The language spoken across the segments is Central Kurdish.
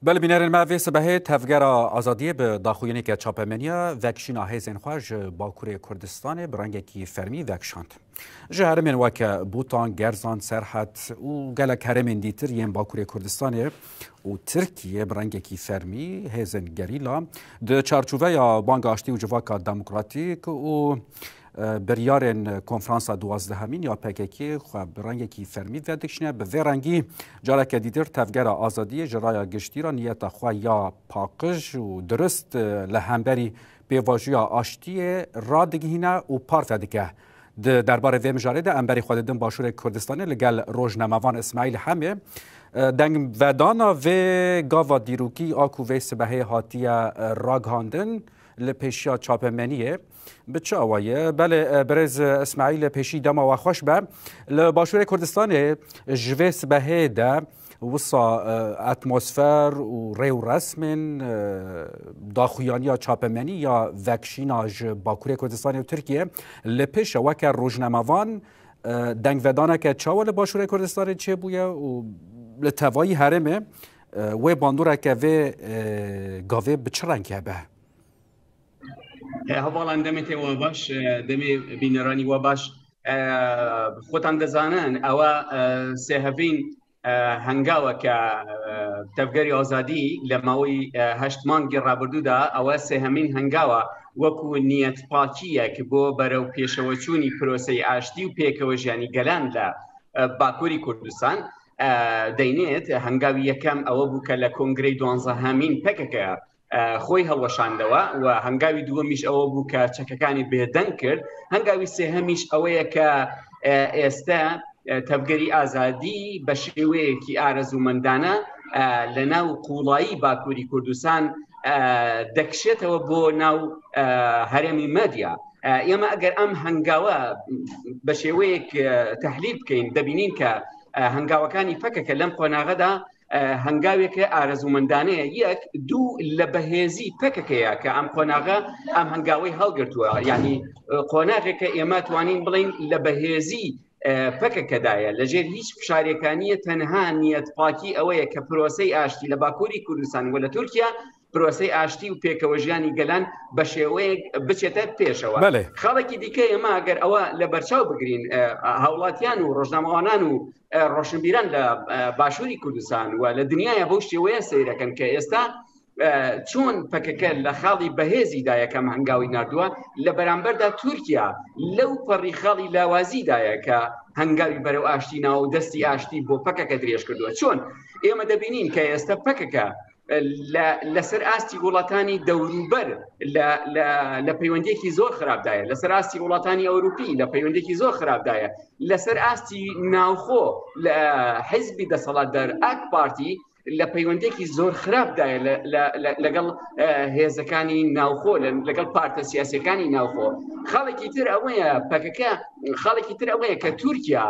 Belê bînerên me vê sibehê Tevgera Azadiyê bi daxuyaniyeke çapemeniya vekişîna hêzên xwe ji Bakurê Kurdistanê bi rengekî fermî vekişand. Ji herêmên weke Botan, Gerzan, Serhed û gelek herêmên dîtir yên Bakurê Kurdistanê û Tirkiye bi rengekî fermî hêzên gerîla di çarçoveya Banga Aştî û Civaka Demokratîk û Biryarên konferansa duwazdehemîn ya PKK xwe bi rengekî fermî vedikişîne. Bi vê rengî careke dîtir Tevgera Azadiyê ji raya giştî re niyeta xwe ya paqij û dirust li hemberî pêvajoya aştiyê radigihîne û parve dike. Di derbarê vê mijarê de em berê xwe didin Başûrê Kurdistanê li gel rojnamevan Îsmaîl Hemê. Dengvedana vê gava dîrokî a ku vê sibehê hatiye ragihandin li pêşiya çapemeniyê Bi çi awayî? Belê birêz Îsmaîl pêşî dema we xweş be. Li Başûrê Kurdistanê ji vê sibehê de wisa atmosfer û rê û resmên daxuyaniya çapemenî ya vekişîna ji Bakurê Kurdistanê û Tirkiye li pêş e weke rojnamevan dengvedaneke çawa li Başûrê Kurdistanê çêbûye û li tevayî herêmê wê bandoreke vê gavê bi çi rengî hebe? Hevalan demê tê we baş, demê bîneranî we baş. Xwetan dizanin ewe sêhevîn hengawe ke tevgerî azadî li mawî heşt mangê rabûrdû da ewe sêhemîn hengawe wekû niyetpakiyek bo berew pêşeweçûnî proseyî aştî û pêkewe jiyanî gelan li Bakurî Kurdistan deynêt. Hengawî yekem ewe bû ke li kongreyî duanzehemîn PKK خۆی هەڵوەشاندەوە و هەنگاوی دووەمیش ئەوە بوو کە چەکەکانی بێدەنگ کرد هەنگاوی سێهەمیش ئەوەیە کە ئێستا تەڤگەری ئازادی بە شێوەیەکی ئارەزوومەندانە لە ناو قوڵایی باکووری کوردستان دەکشێتەوە بۆ ناو هەرێمی مەدیا ئێمە ئەگەر ئەم هەنگاوە بە شێوەیەک تحلیل بکەین دەبینین کە هەنگاوەکانی پەکەکە لەم قۆناغەدا هەنگاوێکە ئارەزوومەندانەیە یەک دوو لە بەهێزی پەکەکەیە کە ئەم قۆناغە ئەم هەنگاوەی هەڵگرتووە یعنی قۆناغێکە ئێمە توانین بڵین لە بەهێزی پەکەکەدایە لەژێر هیچ فشارێکانیە تەنها نیەت پاکی ئەوەیە کە پرۆسەی ئاشتی لە باکووری کوردستان و لە تورکیا پرۆسەی ئاشتی و پێکەوەژیانی گەلان بە شێوەیەک بچێتە پێشەوە خاڵێکی دیکە ئێمە ئەگەر ئەوە لە بەرچاو بگرین هاوڵاتیان و ڕۆژنامەوانان و ڕۆشنبیران لە باشووری کوردستان و لە دنیاە بەو شێوەیە سەیرەکەن کە ئێستا چۆن پەکەکە لە خاڵی بەهێزیدا یەکەم هەنگاوی نردووە لە بەرامبەردا تورکیا لەو پەڕی خاڵی لاوازیدایە کە هەنگاوی بەرەو ئاشتی ناو دەستی ئاشتی بۆ پەکەکە درێژ کردووە چۆن ئێمە دەبینین کە ئێستا پەکەکە لەسەر ئاستی وڵاتانی دەوروبەر لە پەیوەندێکی زۆر خراپدایە لەسەر ئاستی وڵاتانی ئەوروپی لە پەیوەندێکی زۆر خراپدایە لەسەر ئاستی ناوخۆ لە حیزبی دەسەڵاتدار ئاک پارتی لە پەیوەندێکی زۆر خراپدایە لەگەڵ هێزەکانی ناوخۆ لەگەڵ پارتە سیاسەکانی ناوخۆ خاڵێکی تر ئەوەیە پەکەکە خاڵێکی تر ئەوەیە کە تورکیا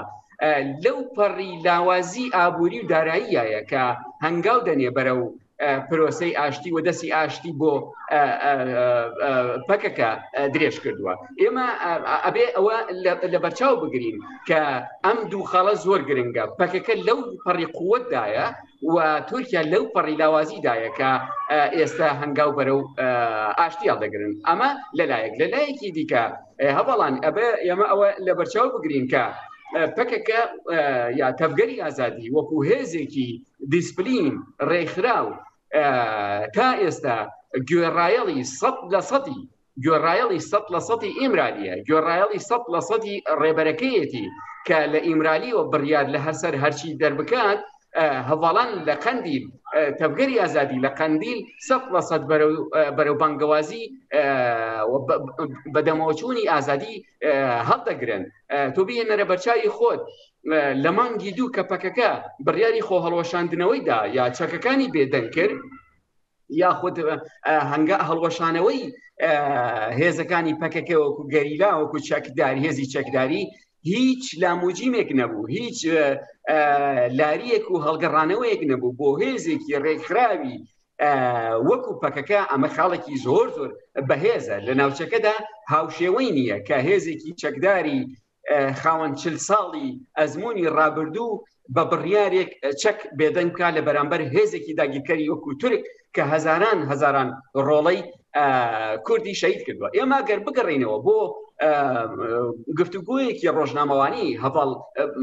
لەو پەڕی لاوازی ئابووری و داراییایە کە هەنگاو دەنێ بەرەو پرۆسەی ئاشتی و دەستی ئاشتی بۆ پەکەکە درێژ کردووە ئێمە ئەبێ ئەوە لە بەرچاو بگرین کە ئەم دوو خاڵە زۆر گرنگە پەکەکە لەو پەڕی قووەتدایە و تورکیا لەو پەڕی لاوازیدایە کە ئێستا هەنگاو بەرەو ئاشتی هەڵدەگرن ئەمە لەلایەک لەلایەکی دیکە هەواڵان ئەبێ ئێمە ئەوە لە بەرچاو بگرین کە پەکەکە یا تەڤگەری ئازادی وەکو هێزێکی دیسپلین ڕێکخراو تا ئێستا گوێڕایەڵی سەد لە سەدی گوێڕایەڵی سەد لە سەدی ئیمرالیە گوێڕایەڵی سەد لە سەدی ڕێبەرەکەیەتی کە لە ئیمرالیەوە بڕیار لە هەسەر هەرچی دەربکات هەڤاڵان لە قەندیل تەڤگەری ئازادی لە قەندیل سەد لە سەد بەرەو بانگەوازی بەدەمەوەچوونی ئازادی هەڵدەگرن تۆ بهێنەرە بەرچاوی خۆت لە مانگی دوو کە پەکەکە بڕیاری خۆ هەڵوەشاندنەوەی دا یا چەکەکانی بێدەنگ کرد یاخود هەنگا هەڵوەشانەوەی هێزەکانی پەکەکە وەکو گەریلا وەکو چەکدار هێزی چەکداری هیچ لاموجیمێک نەبوو هیچ لاریەک و هەڵگەڕانەوەیەک نەبوو بۆ هێزێکی ڕێکخراوی وەکو پەکەکە ئەمە خاڵێکی زۆر زۆر بەهێزە لە ناوچەکەدا هاوشێوەی نییە کە هێزێکی چەکداری خاوەن چل ساڵی ئەزمموی ڕابردوو. بە بڕیارێک چەک بێدەنگ بکات لە بەرامبەر هێزێکی داگیرکەری وەکو تورک کە هەزاران هەزاران ڕۆڵەی کوردی شەید کردووە. ئێمە گەر بگەڕینەوە بۆ گفتوگۆیەکی ڕۆژنامەوانی هەڤاڵ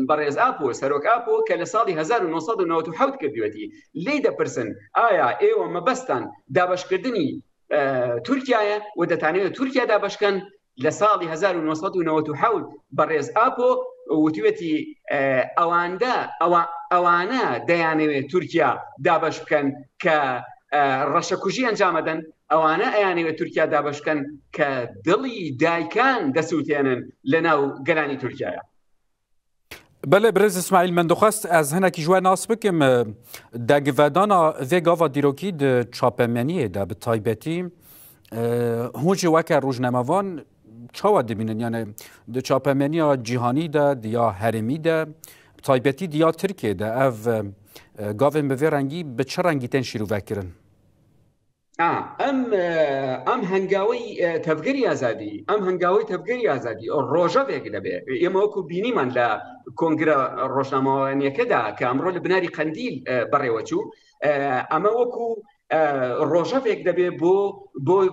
بەڕێز ئاپۆ، سەرۆک ئاپۆ، کە لە ساڵی 1997 کردوێتی، لێی دەپرسن ئایا ئێوە مەبەستان دابەشکردنی تورکایە و دەتانەوێت تورکیا دابەشکەن؟ لە ساڵی 1997 بەڕێز ئاپۆ وتوێتی ئەواندە ئەوانە دەیانەوێت تورکیا دابەش بکەن کە ڕەشەکوژی ئەنجامەدەن، ئەوانە ئەیانەوێت تورکیا دابەش بکەن کە دڵی دایکان دەسووتێنن لە ناو گەلانی تورکایە. بەلێ برێز ئیسماعیل من دخواست ئەز هەنێکی ژوە ناس بکەم دەگڤدانا vê gava dîrokî di çapemeniyê de bi taybetî hûn jî weke rojnamevan çawa dibînin yani di çapemeniya cîhanî de di ya herêmî de bi taybetî di ya Tirkiyê de ev gavên bi vê rengî bi çi rengî tên şîrovekirin? ئەم ئەم هەنگاوەی تەڤگەری ئازادی، ئەم هەنگاوەی تەڤگەری ئازادی ڕۆژەڤێک دەبێ. ئێمە وەکو بینیمان لە کۆنگرە ڕۆژنامەوانیەکەدا کە ئەمڕۆ لە بناری قەندیل بەڕێوەچوو، ئەمە وەکو ڕۆژەڤێک دەبێ بۆ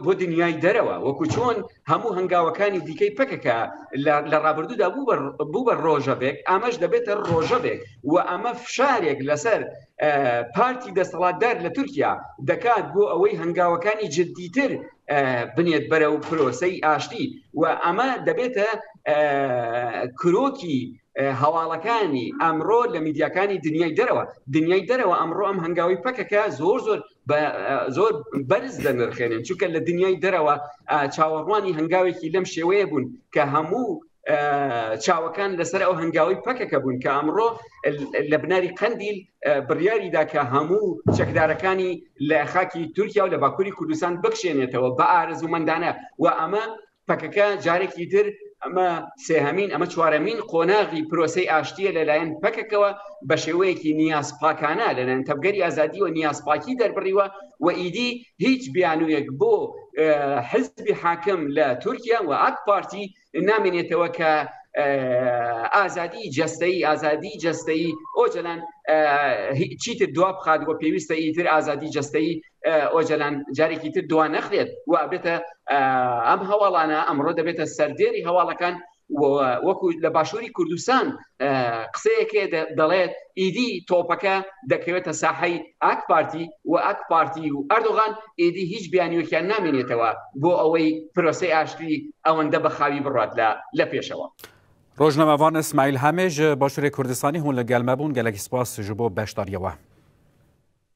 بۆ دنیای دەرەوە، وەکو چۆن هەموو هەنگاوەکانی دیکەی پەکەکە لە ڕابردوودا بوو بە ڕۆژەڤێک، ئەمەش دەبێتە ڕۆژەڤێک و ئەمە فشارێک لەسەر پارتی دەسەڵاتدار لە تورکیا دەکات بۆ ئەوەی هەنگاوەکانی جددیتر بنێت بەرەو پرۆسەی ئاشتی و ئەمە دەبێتە کرۆکی هەواڵەکانی ئەمڕۆ لە میدیاکانی دنیای دەرەوە. دنیای دەرەوە ئەمڕۆ ئەم هەنگاوی پەکەکە زۆر زۆر زۆر بەرز دەنرخێنن، چونکە لە دنیای دەرەوە چاوەڕوانی هەنگاوێکی لەم شێوەیە بوون کە هەموو چاوەکان لەسەر ئەو هەنگاوی پەکەکە بوون کە ئەمڕۆ لە بناری قەندیل بڕیاریدا کە هەموو چەکدارەکانی لە خاکی تورکیا و لە باکووری کوردستان بکشێنێتەوە بە ئارەزوومەندانە. و ئەمە پەکەکە جارێکی تر ئەمە سێهەمین ئەمە چوارەمین قۆناغی پرۆسەی ئاشتیە لەلایەن پەکەکەوە بە شێوەیەکی نیازپاکانە لەلایەن تەڤگەری ئازادیوە نیازپاکی دەربڕیوە و ئیدی هیچ بیانوویەک بۆ حزبی حاکم لە تورکیا و ئاک پارتی نامێنێتەوە کە ئازادی جەستەیی ئازادی جەستەیی ئۆجەلان چیتر دوا بخات و پێویستە ئیتر ئازادی جەستەیی ئۆجەلان جارێکی تر دوا نەخرێت و بێتە ئەم هەواڵانە ئەمڕۆ دەبێتە سەردێری هەواڵەکان. وەکو لە باشووری کوردستان قسەیەکێ دەڵێت ئیدی تۆپەکە دەکەوێتە ساحەی ئاک پارتی و ئاک پارتی و ئەردۆغان ئیدی هیچ بیانوویەکیان نامێنێتەوە بۆ ئەوەی پرۆسەی ئاشتی ئەوەندە بە خاوی بڕات لە پێشەوە. ڕۆژنامەڤان ئیسماعیل هەمێ ji باشوورê Kurdistanê hûn li gel me bûn، gelekî spas ji bo beşdariya we.